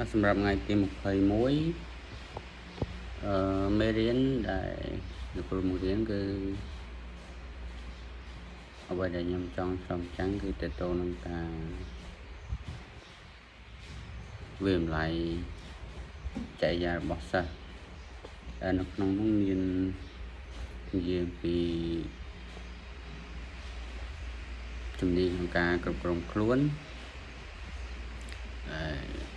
បាទសម្រាប់ថ្ងៃទី21មេរៀនដែលលោកគ្រូមករៀនគឺអ្វីដែលខ្ញុំចង់ឆ្លុះចាំងគឺតទៅនឹងការវាតម្លៃចរិយារបស់សិស្សដែលនៅក្នុងនោះមាននិយាយពីជំនាញក្នុងការគ្រប់គ្រងខ្លួនអឺ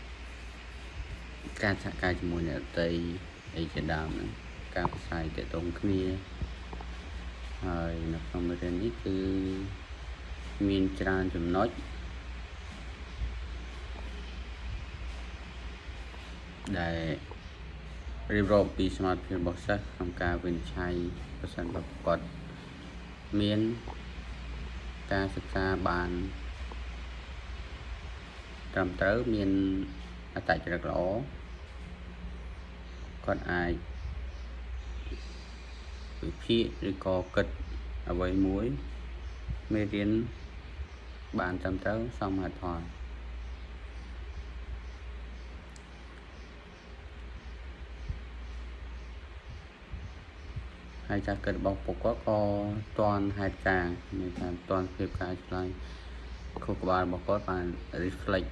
ការសហការជាមួយអ្នកដទៃអីជាដើមហ្នឹងការផ្សាយតកតងគ្នាហើយនៅក្នុងមេរៀននេះគឺមានច្រើនចំណុចដែលរៀបរាប់ពីសមត្ថភាពរបស់សិស្សក្នុងការវិនិច្ឆ័យប្រសិនបើគាត់មានការសិក្សាបានត្រឹមត្រូវមានអត្តចរិតល្អគាត់អាចវិភាគឬក៏គិតអ្វីមួយមេរៀនបានត្រឹមត្រូវសមហេតុផលហើយការគិតរបស់ពួកគាត់ក៏ទាន់ហេតុការណ៍មានថាទាន់ភាពការឆ្លើយខួរក្បាលរបស់គាត់បាន reflect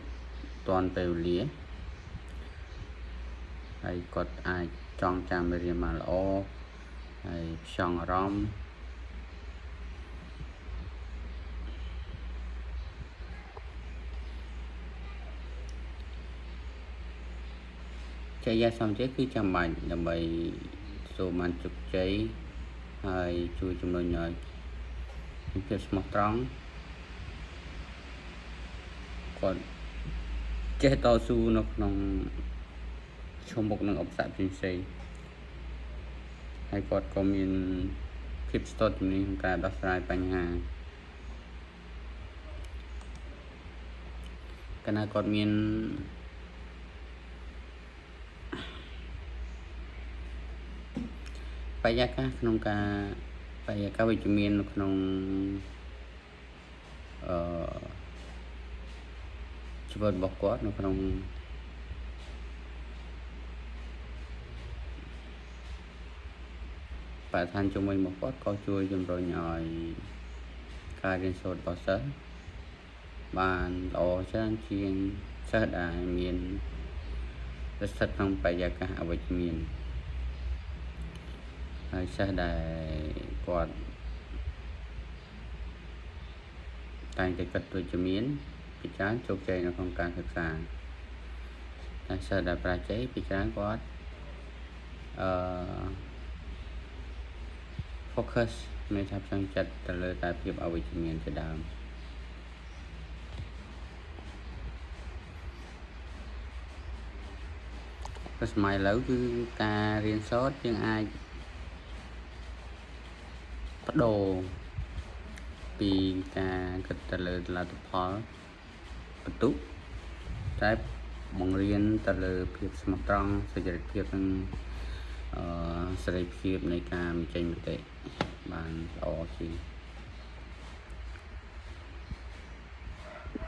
ទាន់ពេលវេលាហើយគាត់អាចចងចាំមេរៀនបានល្អហើយផ្ចង់អារម្មណ៍ចរិយាសម្បត្តិគឺចាំបាច់ដើម្បីទទួលបានជោគជ័យហើយជួយជំរុញឲ្យមានភាពស្មោះត្រង់គាត់ចេះតស៊ូនៅក្នុងឈុំមុខនឹងឧបសគ្គផ្សេងៗហើយគាត់ក៏មានភាពស្ទាត់ជំនាញក្នុងការដោះស្រាយបញ្ហាកាលណាគាត់មានបរិយាកាសក្នុងការបរិយាកាសវិជ្ជមាននៅក្នុងអឺជីវិតរបស់គាត់នៅក្នុងបរិស្ថានជុំវិញរបស់គាត់ក៏ជួយជំរុញឲ្យការរៀនសូត្ររបស់សិស្សបានល្អច្រើនជាងសិស្សដែលមានស្ថិតក្នុងបរិយាកាសអវិជ្ជមានហើយសិស្សដែលគាត់តែងតែគិតវិជ្ជមានពីច្រើនជោគជ័យនៅក្នុងការសិក្សាតែសិស្សដែលប្រាជ័យពីច្រើនគាត់អឺ focus មានថាផ្ចង់ចិត្តទៅលើតែភាពអវិជ្ជមានជាដើមក៏សម័យឥឡូវគឺការរៀនសូត្រយើងអាចបដូរពីការគិតទៅលើលទ្ធផលបន្ទុកតែបង្រៀនទៅលើភាពស្មោះត្រង់សុចរិតភាពនិងអឺសេរីភាពនៃការបញ្ចេញមតិបានល្អជាង។